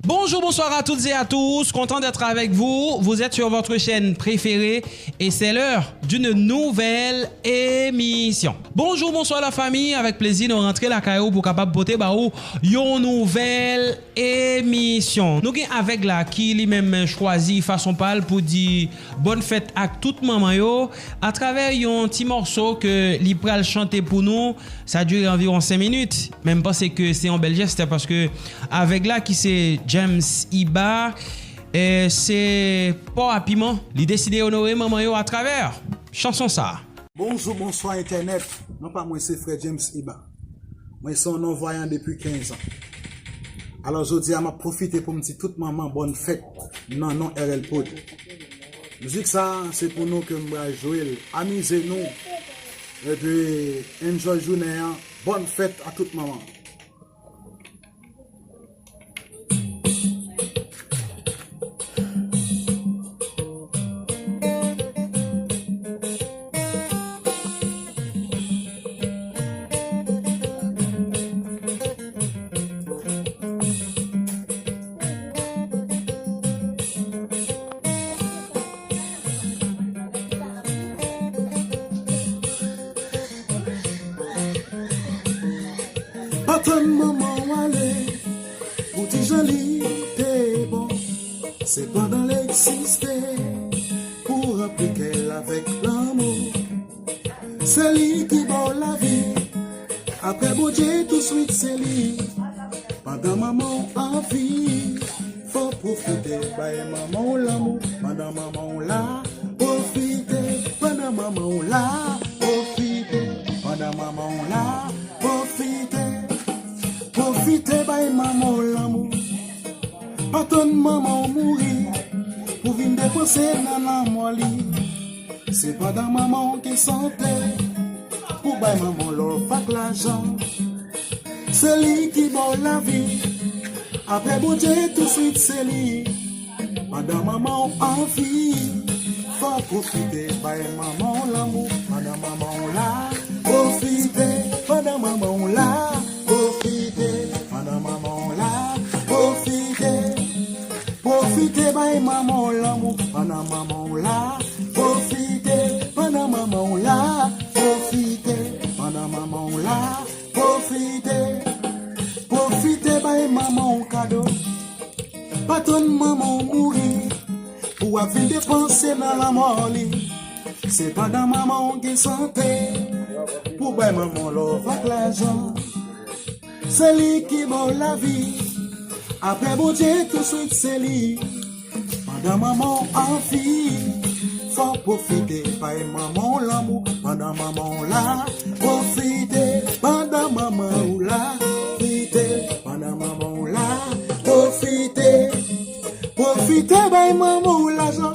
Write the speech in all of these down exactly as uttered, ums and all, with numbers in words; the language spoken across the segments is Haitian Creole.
Bonjour, bonsoir à toutes et à tous. Content d'être avec vous. Vous êtes sur votre chaîne préférée et c'est l'heure d'une nouvelle émission. Bonjour, bonsoir la famille. Avèk plezi, nou rantre lakay ou pou kapab pote ba ou yon nouvèl emisyon. Nou gen avèg la ki li menm chwazi fason pa l pou di bòn fèt ak tout manman yo atravè yon ti mòso ke li pral chante pou nou. Sa dire anviwon senk minit, men m panse ke se yon bèl jès paske avèg la ki se James Iba, e se pa w a piman, li deside onore manman yo atravè chanson sa a. Bonjou, bonswa entènèt. Non pa mwen se frè James Iba. Mwen se yon non vwayan depi kenz an. Alò jodi a m ap pwofite pou m di tout manman bòn fèt nan non R L Prod. Mizik sa a se pou nou ke m pral jwe l. Amize nou. Epi enjoy jounen an. Bòn fèt a tout manman. Pa tann manman w ale pou di jan li te bon. Se pandan l egziste pou ranpli kè l avèk lanmou. Se li ki ba w lavi. Apre Bondye, touswit se li. Pandan manman w anvi, fò pwofite bay manman w lanmou. Pandan manman w la, pwofite. Pandan manman w la, pwofite. Pandan manman w la, pwofite. Pwofite bay manman w lanmou. Pa tann manman w mouri pou vin depanse nan lanmò li. Se pandan manman w gen sante pou bay manman w lòv ak lajan. Se li ki ba w lavi. Apre Bondye, touswit se li. Pandan manman w anvi, fò w pwofite bay manman w lanmou. Pandan manman w la, pwofite. Pandan manman w la, pwofite. Pandan manman w la, pwofite. Pwofite bay manman w lanmou. Pandan manman w la, pwofite. Pandan manman w la, pwofite. Pandan manman w la, pwofite. Pwofite bay manman w kado. Pa tann manman w mouri pou w ap vin depanse nan lanmò li. Se pandan manman w gen sante pou bay manman w lòv ak lajan. Se li ki ba w lavi. Apre Bondye, touswit se li. Pandan manman w anvi, fò w pwofite bay manman w lanmou. Pandan manman w la, pwofite. Pandan manman w la, pwofite. Pandan manman w la, pwofite. Pwofite bay manman w lajan.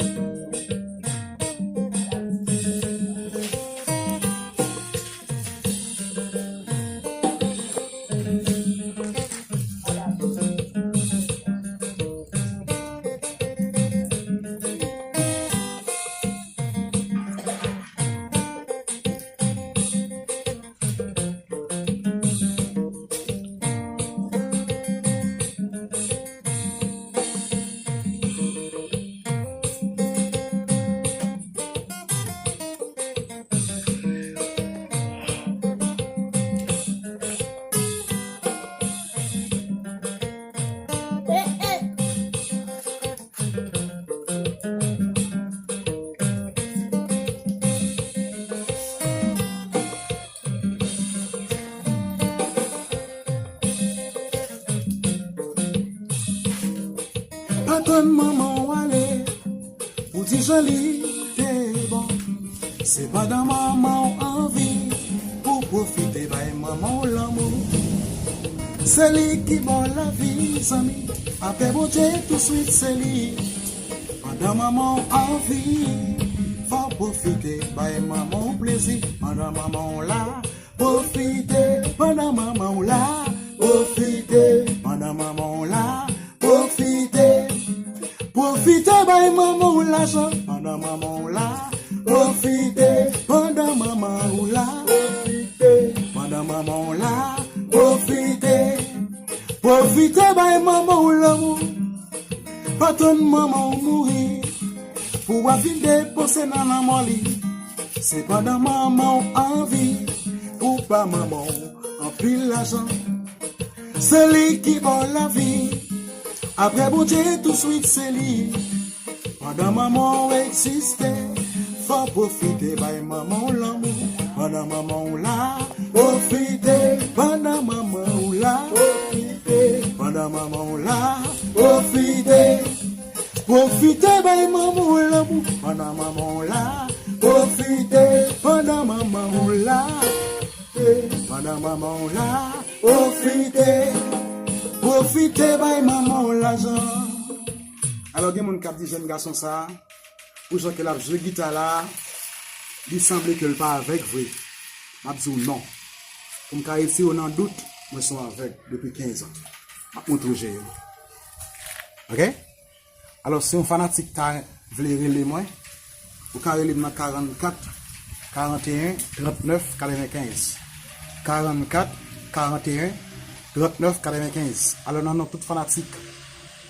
Pa tann manman w ale pou di jan li te bon. Se pandan manman w anvi pou pwofite bay manman w lanmou. Se li ki ba w lavi, zanmi. Apre Bondye, touswit se li. Pandan manman w anvi, fò w pwofite bay manman w plezi. Pandan manman w la, pwofite. Pandan manman w la, pwofite. Pandan manman w la, pwofite. Pwofite bay manman w lajan. Pandan manman w la, pwofite. Pandan manman w la, pwofite. Pandan manman w la, pwofite. Pwofite bay manman w lanmou. Pa tann manman w mouri pou w ap vin depanse nan lanmò li. Se pandan manman w an vi, ou ba manman w anpil lajan. Se li ki ba w lavi. Apre Bondye, touswit se li. Pandan manman w egziste, fò w pwofite bay manman w lanmou. Pandan manman w la, pwofite. Pandan manman w la, pwofite. Pandan manman w la, pwofite. Pwofite bay manman w lanmou. Pandan manman w la, pwofite. Pandan manman w la, pwofite. Pandan manman w la, pwofite. Pwofite bay manman w lajan. Alò, gen moun k ap di jèn gason sa a, pou jan ke l ap jwe gita la a, li sanble ke l pa avèg vre. M ap di w non. Pou m ka retire w nan dout, mwen se yon avèg depi kenz an. M ap montre w je yo. Oke? Alò, si yon fanatik ta vle rele mwen, ou ka rele m nan karannkat, karanteyen, trannèf, katrevenkenz. Karannkat, karanteyen, trannèf, katrevenkenz. Alò, nan non tout fanatik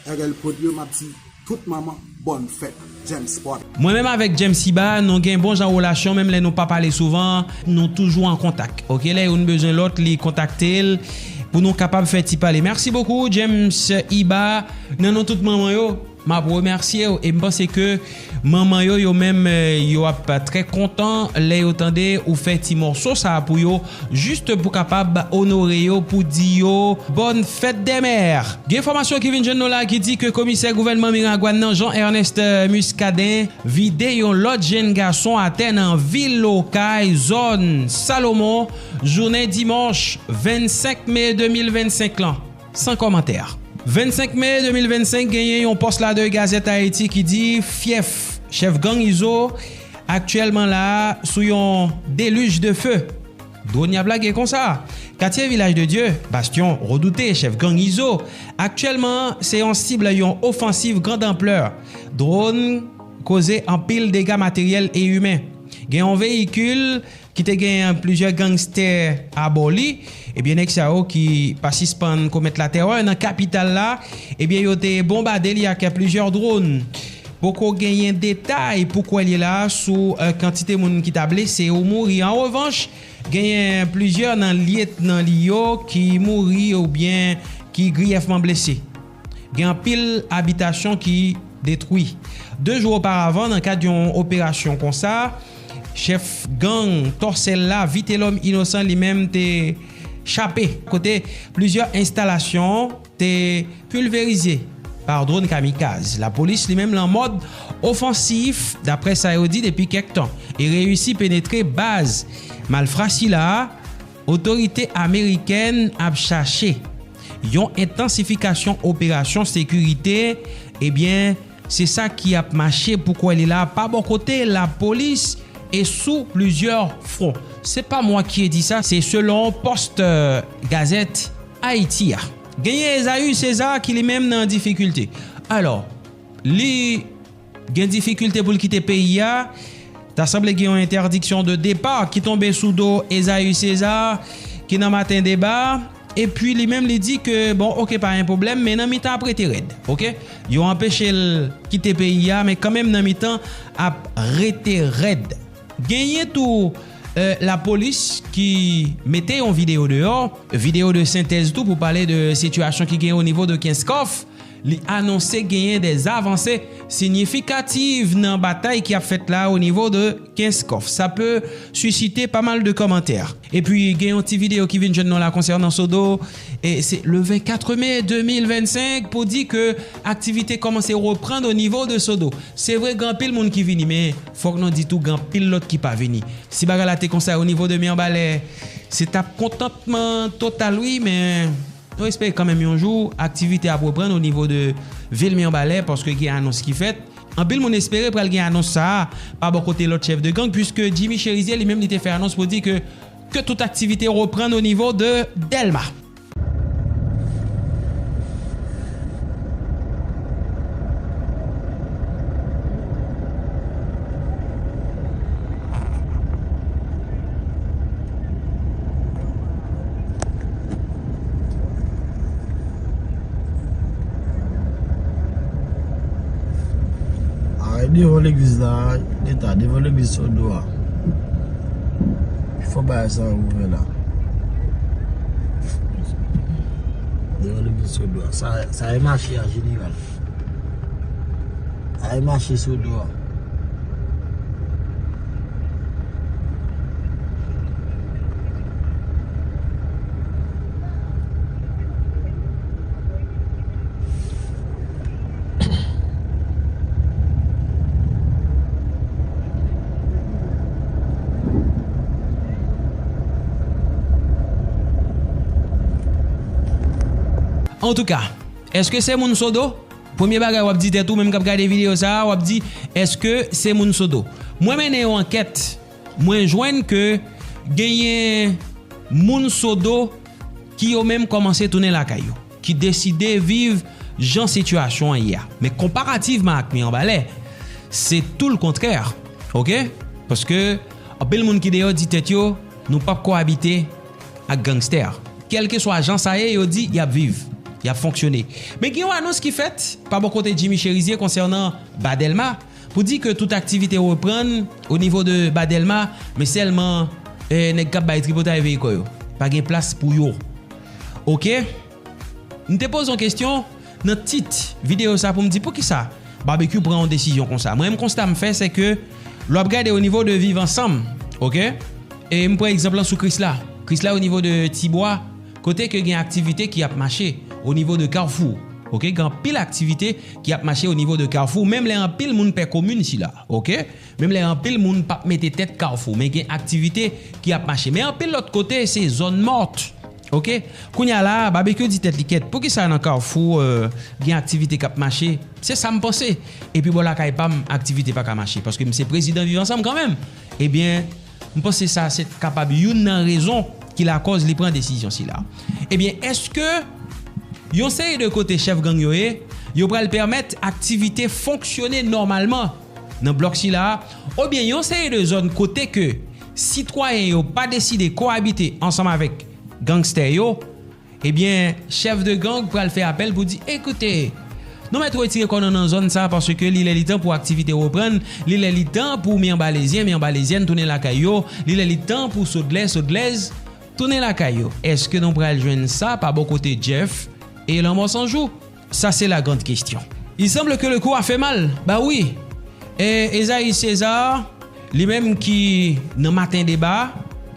R L Prod yo, m ap di tout manman, bòn fèt, James Prod. Mwen menm avèk James Iba, nou gen bon jan relasyon, menm lè nou pa pale souvan, nou toujou an kontak. Oke, lè youn bezwen lòt, li kontakte l pou nou kapab fè ti pale. Mèsi bokou, James Iba, nan non tout manman yo, m ap remèsye w e m panse ke manman yo, yo menm, eh, yo ap trè kontan lè yo tande ou fè ti mòso sa a pou yo, jis pou kapab onore yo, pou di yo bòn fèt dè mè. Gen enfòmasyon ki vin jwenn nou la ki di ke komisè gouvènman Miragwàn nan, Jean Ernest, eh, Muscadin, vide yon lòt jèn gason atè nan vil Okay, zòn Salomon, jounen dimanch vennsenk me de mil vennsenk lan. San kòmantè. Vennsenk me de mil vennsenk, genyen yon pòs La deux Gazette Haïti ki di fyèf chèf gang Izo aktyèlman la sou yon delij de fe. Dwòn y ap lage konsa. Katye Vilaj de Dye, bastyon redoute chèf gang Izo, aktyèlman se yon sib yon ofansiv grand anplè. Dwòn koze anpil dega materyèl e imen. Gen yon veyikil ki te gen plizyè gangstè abò li. Ebyen, nèg sa yo ki pa sispann komèt latèrè nan kapital la, ebyen, yo te bonbade li ak plizyè dwòn. Poko genyen detay pou kwè li la sou, eh, kantite moun ki ta blese ou mouri. An revanch, genyen plizyè nan lyetnan li yo ki mouri oubyen ki griyèfman blese. Gen anpil abitasyon ki detwi. De jou oparavan, nan kad yon operasyon konsa, chèf gang Tòsèl la, Vitelòm Inosan, li menm te chape, kote plizyè enstalasyon te pilverize pa dwòn kamikaz. Lapolis li menm lan mòd ofansif, daprè sa yo di depi kèk tan, e reyisi penetre baz malfra sila a. Otorite amerikèn ap chache yon entansifikasyon operasyon sekirite, ebyen, se sa ki ap mache pou kwè li la pa bò kote lapolis e sou plizyè fwon. C'est pas moi qui ai dit ça, c'est selon Post, euh, Gazette Haïti a. Genyen Esaü César ki li menm nan difikilte. Alò, li gen difikilte pou l kite peyi a. Ta sanble gen yon entèdiksyon de depa ki tonbe sou do Esaü César, ki nan Maten Deba. Epi li menm li di ke, bon, oke, pa gen pwoblèm, men nan mitan ap rete rèd, oke? Yo anpeche l kite peyi a, men kanmenm nan mitan ap rete rèd. Genyen tou, eh, lapolis ki mete yon videyo deyò, videyo de sentèz tou pou pale de sitiyasyon ki genyen o nivo de Kenskòf. Li anonse genyen dè avanse siyifikatif nan batay ki ap fèt la o nivo de Kenskòf. Sa pe sisite pa mal de kòmantè. Epi, gen yon ti videyo ki vin jwenn nou la konsènan Sodo. E se le vennkat me de mil vennsenk pou di ke aktivite kòmanse reprann o nivo de Sodo. Se vre, gen anpil moun ki vini, men fòk nou di tou, gen anpil lòt ki pa vini. Si bagay la te konsa o nivo de Mibalè, se t ap kontantman total, wi, men nou espere kanmenm yon jou, aktivite ap reprann o nivo de vil Mibalè, paske gen anons ki fèt. Anpil moun espere pral gen anons sa a pa bò kote lòt chèf de gang, puiske Jimmy Chérizier li menm li te fè anons pou di ke, ke tout aktivite reprann o nivo de Dèlma. Devan legliz la, Leta, devan legliz Sodo a. Fò bagay sa ouvè la. Devan legliz Sodo a. Sa, sa e mache a jeneral. Sa e mache Sodo a. Antouka, èske se moun Sodo? Premye bagay w ap di tèt ou, menm k ap gade videyo sa a, w ap di, èske se moun Sodo? Mwen mennen yon ankèt, mwen jwenn ke genyen moun Sodo ki yo menm kòmanse tounen lakay yo, ki deside viv jan sitiyasyon an ye a. Men konparativman ak Mirebalais, se tou le kontrè, oke? Paske anpil moun ki deyò di tèt yo, nou p ap ko abite ak gangstè. Kèlkeswa jan sa ye, yo di y ap viv, y ap fonksyone. Men gen yon anons ki fèt pa bò kote Jimmy Chérizier konsènan Ba Dèlma, pou di ke tout aktivite reprann o nivo de Ba Dèlma, men sèlman, eh, nèg k ap bay tripotay veye kò yo. Pa gen plas pou yo. Oke? M te poze yon kesyon nan tit videyo sa pou m di poukisa Babekyou pran yon desizyon konsa. Mwen menm konsta m fè, se ke lè w ap gade o nivo de Viv Ansanm, oke? E m pran egzanp lan sou Krisla. Krisla o nivo de Tibwa, kote ke gen aktivite ki ap mache o nivo de Kafou. Oke, gen anpil aktivite ki ap mache o nivo de Kafou, menm lè anpil moun pè komin sila, oke? Menm lè anpil moun p ap mete tèt Kafou, men gen aktivite ki ap mache. Men anpil lòt kote, se zòn mòt, oke? Kounye a la, Babekyou di tèt li kèt, poukisa nan Kafou, euh, gen aktivite k ap mache? Se sa m panse. Epi bò lakay pa m, aktivite pa ka mache, paske m se prezidan Viv Ansanm kanmenm. Ebyen, m panse sa se kapab youn nan rezon ki lakòz li pran desizyon sila. Ebyen, èske yon seri de kote chèf gang yo ye, yo pral pèmèt aktivite fonksyone nòmalman nan blòk sila a, oubyen yon seri de zòn kote ke sitwayen yo pa deside koabite ansanm avèk gangstè yo, ebyen, chèf de gang pral fè apèl pou di, ekoute, nou mèt retire kò nou nan zòn sa, paske li lè li tan pou aktivite reprann, li lè li tan pou Myanbalezyen, Myanbalezyèn tounen lakay yo, li lè li tan pou Sodlè, Sodlèz tounen lakay yo. Èske nou pral jwenn sa pa bò kote Jeff e Lanmò San Jou? Ça, c'est la grande question. Il semble que le coup a fait mal. Bah oui. E Esaïe César, li menm ki nan Maten Deba,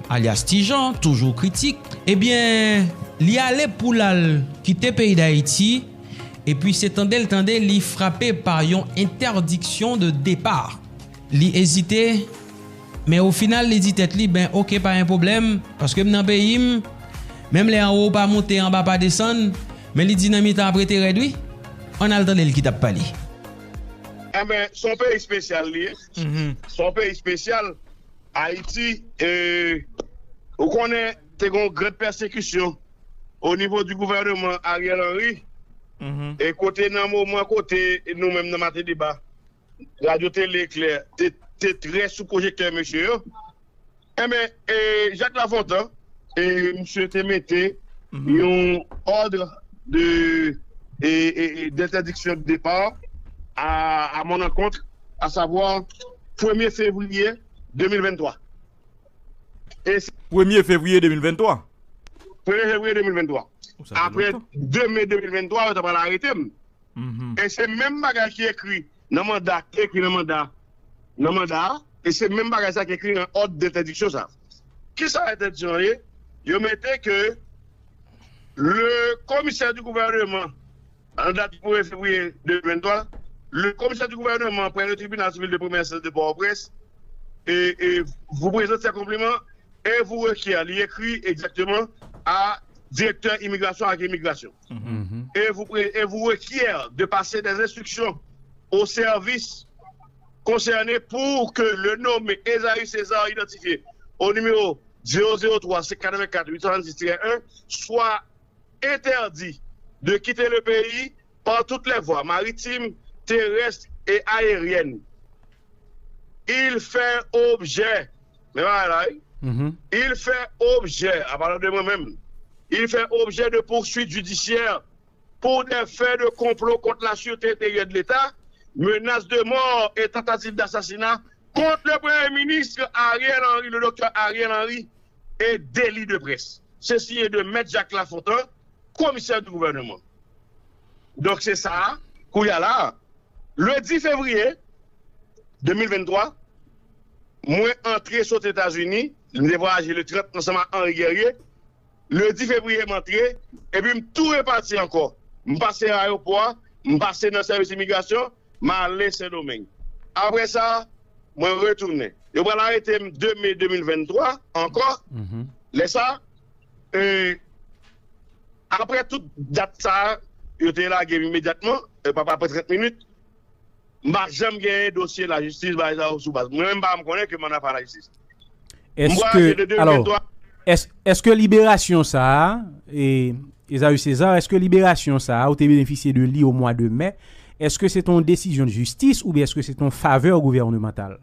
alyas Ti Jan, toujou kritik, ebyen, li ale pou l al kite peyi Dayiti, epi se tande l tande li frape pa yon entèdiksyon de depa. Li ezite, men o final, li di tèt li, ben, oke, pa gen pwoblèm, paske m nan peyi m, menm lè anwo pa monte, anba pa desann, men li di nan mitan ap rete rèd, wi. Ann al tande l ki t ap pale. Enben, se yon peyi espesyal li ye. Se yon peyi espesyal. Ayiti, e, ou konnen, te gen yon gran pèsekisyon o nivo di gouvèneman Ariel Henry, e kote nan moman kote nou menm nan Maten Deba, Radyo Tele Eklè te, te trè sou pwojektè mesye yo. Enben, e, Jacques Lafontant, e, misye te mete yon òd de, e, e, e, d'interdiction de départ à, à mon encontre, à savoir premye fevriye de mil venntwa. E se Premye fevriye de mil venntwa. Premye fevriye de mil venntwa. Apre de me de mil venntwa, yo ta pral arete m. E se menm bagay ki ekri nan manda, ki ekri nan manda, nan manda a, e se menm bagay sa ki ekri nan òd d'entèdiksyon sa. Kisa entèdiksyon an ye? Yo mete ke le commissaire du gouvernement, en date du premier février deux mille vingt-trois, le commissaire du gouvernement près le tribunal civil de première instance de Port-au-Prince, et, et vous présente ses compliments et vous requiert, li ekri egzakteman, à directeur immigration ak imigrasyon. Et vous, pré- et vous requiert de passer des instructions au service concerné pour que le nommé Esaïe César, identifié au numéro zéro zéro trois cinq quatre-vingt-quatre huit cent soixante-six tiret un, soit interdit de quitter le pays par toutes les voies maritimes, terrestres et aériennes. Il fait objet, men bagay la, wi. Il fait objet, à parler de moi-même, il fait objet de poursuites judiciaires pour des faits de complot contre la sûreté intérieure de l'État menace de mort et tentative d'assassinat contre le Premier ministre Ariel Henry, le docteur Ariel Henry, et délit de presse. C'est signé de Maître Jacques Lafontant, commissaire du gouvernement. Donk, se sa, kounye a la, le dix février deux mille vingt-trois, mwen antre sot Etazini, m te vwayaje le trant ansanm ak Henri Guerrier, le dix févriye, m antre, epi m tou repati ankò. M pase nan ayewopò a, m pase nan sèvis imigrasyon, m ale Sendomeng. Apre sa, mwen retounen. Yo pral arete m de me de mil venntwa ankò. Lè sa, e, apre tout dat sa, yo te lage m imedyatman, e, pa, pa apre trant minit, m pa janm genyen dosye lajistis, bagay sa yo sou baz. Mwen menm, m pa janm konnen ke m annafè lajistis. M Èske, vwayaje de alò, de mil venntwa. Èske, èske liberasyon sa a, e, Esaü César, èske liberasyon sa a, ou te benefisye de li o mwa de mè, èske se te yon desizyon de jistis oubyen èske se te yon favè gouvènemantal?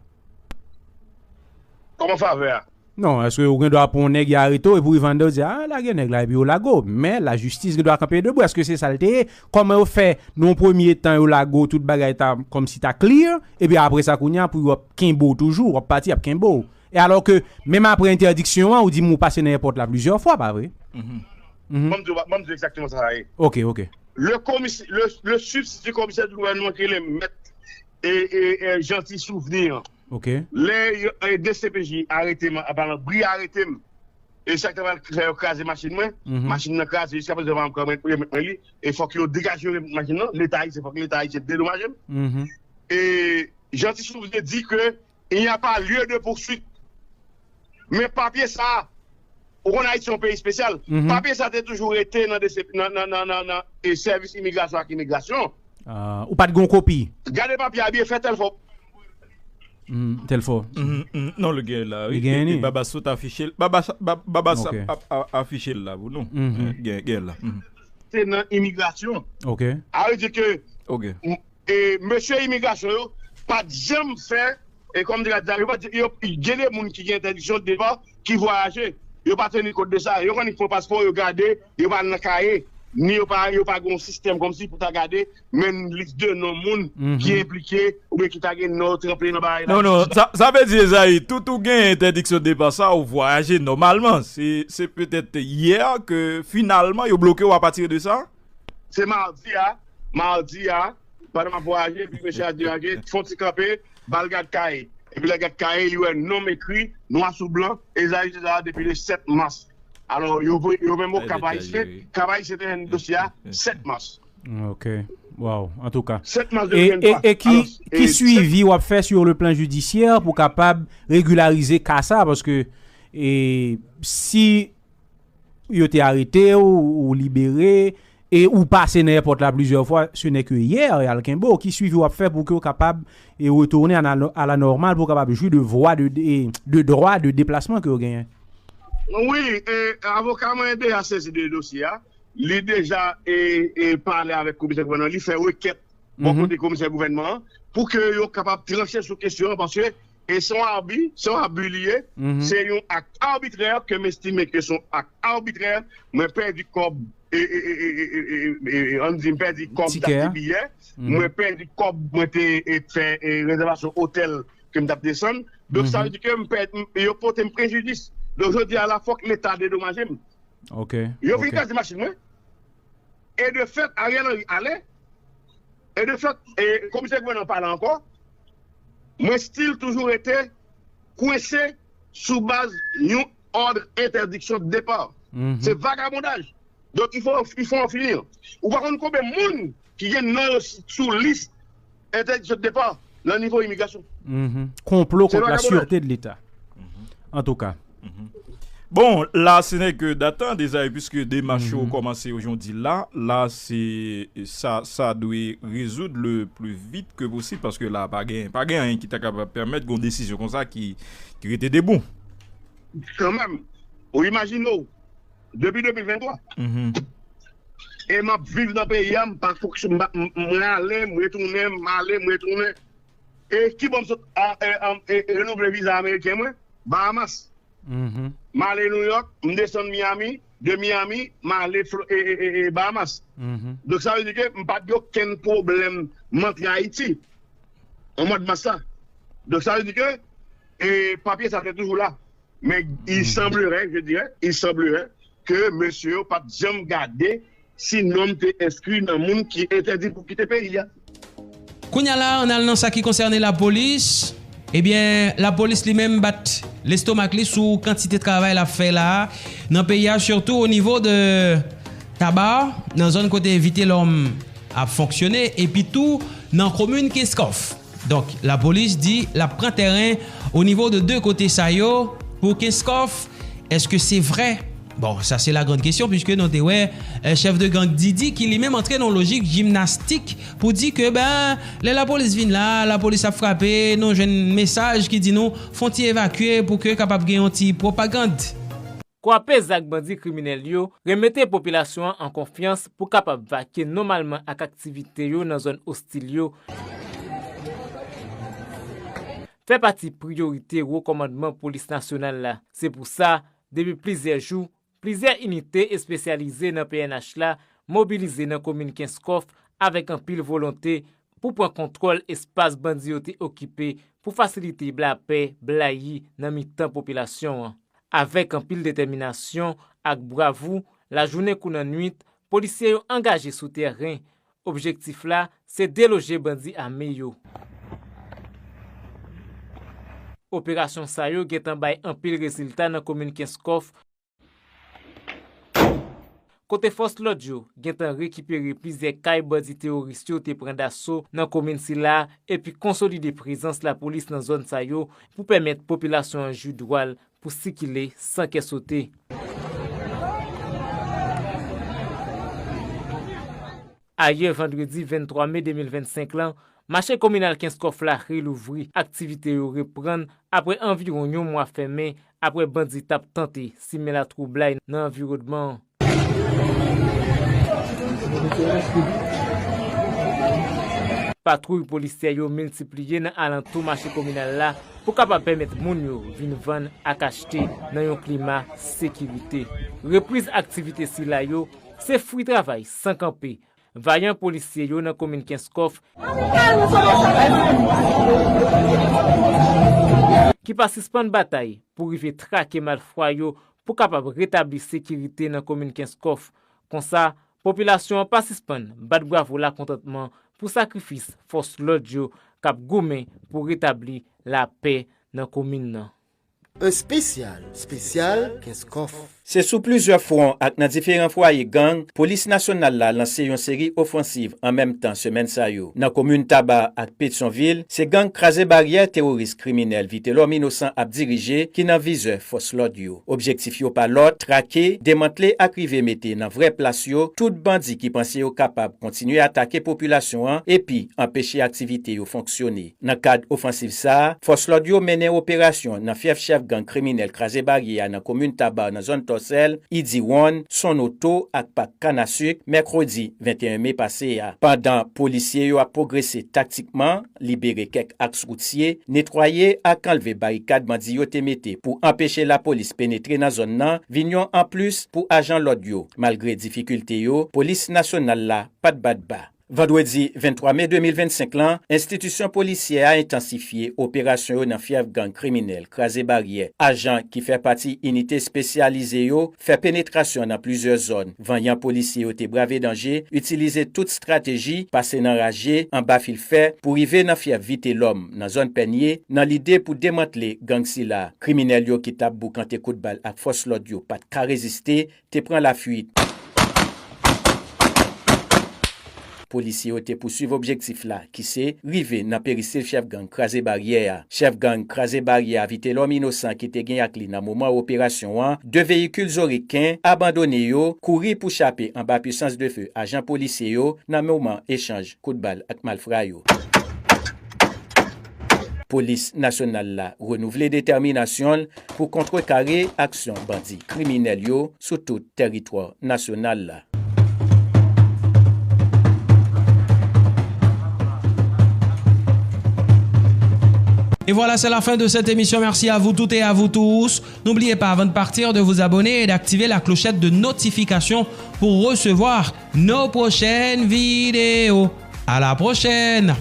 Kòman favè a? Non, èske ou gen dwa pran yon nèg, y arete w, epi w vande, w di, "Ah, lage nèg la," epi yo lage w. Men lajistis gen dwa kanpe debou. Èske se sa l te ye? Kòman yo fè, nan yon premye tan, yo lage w, tout bagay ta kòmsi ta clear, epi apre sa, kounye a, pou yo ap kenbe w toujou, w ap pati, y ap kenbe w? E alò ke, menm apre entèdiksyon an, ou di m ou pase nan èpòt la plizyè fwa, pa vre? Ban m di w, ban m di w egzakteman sa sa ye. Ok, ok. Le komis-, le, le substitut commissaire du gouvernement ki rele mèt e, e, e, Jeanty Souvenir. Ok. Lè yo, e, D C P J arete m, apalan bri arete m. E sa k te pral fè yo kraze machin mwen. Machin nan kraze, jiska prezan yo pa janm remèt mwen li. E fòk yo degaje yo remèt machin nan. Leta ayisyen, fòk Leta ayisyen dedomaje m. E Jeanty Souvenir di ke il n'y a pas lieu de poursuite. Men papye sa, ou konn Ayiti se yon peyi espesyal. Papye sa te toujou rete nan, nan, nan, nan, nan, nan, e, sèvis imigrasyon ak imigrasyon. Ah, ou pa t gen yon kopi? Gade papye a byen, fè tèl fò. Hmm, tèl fò. Mhm, mhm. Non, li gen la, wi. Li gen li. E, e Baba Sot afiche l. Baba, Baba, Baba Ok. ap, ap, ap afiche l la pou nou. Mhm. Eh, gen, gen l la. Mhm. Se nan imigrasyon. Ok. A vle di ke Ok. m-, e, mesye imigrasyon yo pa t janm fè, e kòm di la, yo pa t, yo, gen de moun ki gen entèdiksyon de depa, ki vwayaje. Yo pa teni kont de sa. Yo konn pran paspò, yo gade, yo pa nan kaye, ni yo pa, yo pa gen yon sistèm kòmsi pou ta gade, men lis de non moun ki enplike, oubyen ki ta gen non yo tranpe nan bagay la. Non, non, sa, sa vle di, Esaü, tout ou gen entèdiksyon de depa sa, ou vwayaje nòmalman. Se, se petèt yè ke finalman yo bloke w apati de sa? Se madi a, madi a, pandan m ap vwayaje, epi mesye a di, "Ok, fè yon ti kanpe, ba l gad kaye." Epi lè l gad kaye, li wè non m ekri, nwa sou blan, Esaü César depi le sèt mas. Alò, yo voye, yo menm Kap Ayisyen, Kap Ayisyen te jwenn dosye a sèt mas. Ok. Wow, antouka. Sèt mas E, e, de mil venntwa. E ki, Alò, ki e swivi w ap fè sur le plan judiciaire pou kapab regilarize ka sa? Paske, e, si yo te arete w, ou libere, e ou pase nan èpòt la plizyè fwa, se nè ke yè y al kenbe w. Ki swivi w ap fè pou ke w kapab, e, retounen a la, a la nòmal, pou w kapab jwi de vwa de, de, de dwa de deplasman ke w genyen? Wi, e, avoka mwen deja sezi de dosye a. Li deja, e, e, pale avèk komisè gouvènman, li fè rekèt bò kote komisè gouvènman an, pou ke yo kapab tranche sou kesyon an, paske e se yon abi, se yon abi li ye, se yon ak abitrè ke m estime ke se yon ak abitrè, mwen pèdi kòb, e, e, ann di, m pèdi kòb m t ap peye biyè, mwen pèdi kòb mwen te, e, fè, e, rezèvasyon otèl ke m t ap desann. Donk, sa vle di ke m pèdi, m, yo pote m prejidis. Donk, jodi a la, fòk Leta dedomaje m. Ok, Yo vin ok. kraze machin mwen. E de fèt, Ariel Henry ale. E de fèt, e, komisè gouvènman pale ankò. Mwen still toujou rete kwense sou baz yon òd entèdiksyon de depa. Mhm. Se vagabondaj. Donk, il faut, il faut en finir. Ou pa konn konbyen moun ki gen non yo sou lis entèdiksyon de depa nan nivo imigrasyon. Mhm. Konplo Se kont la vagabondaj. sûreté de l'État. Mhm. Antouka. Mhm. Bon, la, ce n'est que d'attendre, Esaü, puisque demach yo kòmanse ojonti la, la, se, sa, sa dwe rezoud le plus vite que possible, paske la, pa gen, pa gen anyen ki ta kapab pèmèt gon desizyon konsa ki, ki rete debou. Kanmenm, ou imajine w, depi de mil venntwa, Mhm. e m ap viv nan peyi a, m pa fonksyone, m pa, m, mwen ale, m retounen, m ale, m retounen. E ki bò m sot a, e, a, e, e, renouvle viza ameriken mwen? Bahamas. Mhm. M ale New York, m desann Miami, de Miami, m ale Flo-, e, e, e, e, Bahamas. Mhm. Donk, sa vle di ke m pa t gen okenn pwoblèm m antre Ayiti. an mwa mas la. Donk, sa vle di ke, e, papye sa te toujou la. Men, il semblerait, je dirais, il semblerait ke mesye yo pa t janm gade si non m te enskri nan moun ki entèdi pou kite peyi a. Kounye a la, ann al nan sa ki konsène lapolis. Ebyen, lapolis li menm bat lestomak li sou kantite travay l ap fè la a nan peyi a, sitou o nivo de Taba, nan zòn kote Vitelhomme ap fonksyone, epi tou nan komin Kenskòf. Donk, lapolis di l ap pran tèren o nivo de de kote sa yo pou Kenskòf. Èske se vrè? Bon, sa se la grande question, puisque nou te wè, eh, chèf de gang Didi ki li menm antre nan lojik jimnastik pou di ke, ben, lè lapolis vin la, lapolis ap frape, nou jwenn mesaj ki di nou fon ti evakye pou ke kapab gen yon ti pwopagand. Kwape zak bandi kriminèl yo, remete popilasyon an an konfyans pou kapab vakye nòmalman ak aktivite yo nan zòn ostil yo, fè pati priyorite wo kòmandman polis nasyonal la. Se pou sa, depi plizyè jou, plizyè inite espesyalize nan P N H la mobilize nan komin Kenskòf avèk anpil volonte pou pran kontwòl espas bandi yo te okipe pou fasilite lapè blayi nan mitan popilasyon an. Avèk anpil detèminasyon ak bravou, lajounen kou nan nwit, polisye yo angaje sou tèren. Objektif la, se deloje bandi ame yo. Operasyon sa yo gentan bay anpil rezilta nan komin Kenskòf, kote fòs lòd yo gentan rekipere plizyè kay bandi teworis yo te pran daso nan komin sila epi konsolide prezans lapolis nan zòn sa yo pou pèmèt popilasyon an jwi dwa l pou sikile san kè sote. Ayè, vandredi venntwa me de mil vennsenk lan, mache kominal Kenskòf la relouvri. Aktivite yo reprann apre anviwon yon mwa fèmen, apre bandi t ap tante simen latwoublay nan anviwònman an. Patwouy polisyè yo miltipliye nan alantou mache kominal la pou kapab pèmèt moun yo vin vann ak achte nan yon klima sekirite. Repriz aktivite sila yo se fwi travay san kanpe vayan polisye yo nan komin Kenskòf ki pa sispann batay pou rive trake malfwa yo pou kapab retabli sekirite nan komin Kenskòf. Konsa, popilasyon an pa sispann bat bravo lakontantman pou sakrifis fòs lòd yo k ap goumen pou retabli lapè nan komin nan. Un spécial, spécial Kenskòf. Se sou plizyè fwon ak nan diferan fwaye gang, polis nasyonal la lanse yon seri ofansiv an menm tan semèn sa yo. Nan komin Taba ak Petyonvil, se gang Kraze Baryè teworis kriminèl Vitelhomme Innocent ap dirije ki nan vizè fòs lòd yo. Objektif yo pa lòt, trake, demantle ak rive mete nan vrè plas yo tout bandi ki panse yo kapab kontinye atake popilasyon an epi anpeche aktivite yo fonksyone. Nan kad ofansiv sa a, fòs lòd yo mennen operasyon nan fyèf chèf gang kriminèl Kraze Baryè a nan komin Taba nan zòn Tòsèl, Idiwòn, Sonnoto ak Pak Kanasik, mèkredi venteyen me pase a. Pandan polisye yo ap pwogrese taktikman, libere kèk aks woutye, netwaye ak anlve barikad bandi yo te mete pou anpeche lapolis penetre nan zòn nan, vin yon anplis pou ajan lòd yo. Malgre difikilte yo, polis nasyonal la pa t bat ba. Vandredi venntwa me de mil vennsenk lan, enstitisyon polisyè a entansifye operasyon yo nan fyèf gang kriminèl Kraze Baryè. Ajan ki fè pati inite espesyalize yo fè penetrasyon nan plizyè zòn. Vanyan polisye yo te brave danje, itilize tout estrateji, pase nan raje, anba fil fè, pou rive nan fyèf Vitelòm, nan zòn Pènye, nan lide pou demantle gang sila. Kriminèl yo ki t ap boukante kout bal ak fòs lòd yo pa t ka reziste, te pran lafwit. Polisye yo te pouswiv objektif la, ki se rive nan peristil chèf gang Kraze Baryè a. Chèf gang Kraze Baryè a, Vitelòm Inosan, ki te gen ak li nan moman operasyon an, de veyikil zo reken abandone yo kouri pou chape anba pwisans de fe ajan polisye yo nan moman echanj kout bal ak malfra yo. Polis nasyonal la renouvle detèminasyon l pou kontrekare aksyon bandi kriminèl yo sou tout tèritwa nasyonal la. Et voilà, c'est la fin de cette émission. Merci à vous toutes et à vous tous. N'oubliez pas, avant de partir, de vous abonner et d'activer la clochette de notification pour recevoir nos prochaines vidéos. À la prochaine!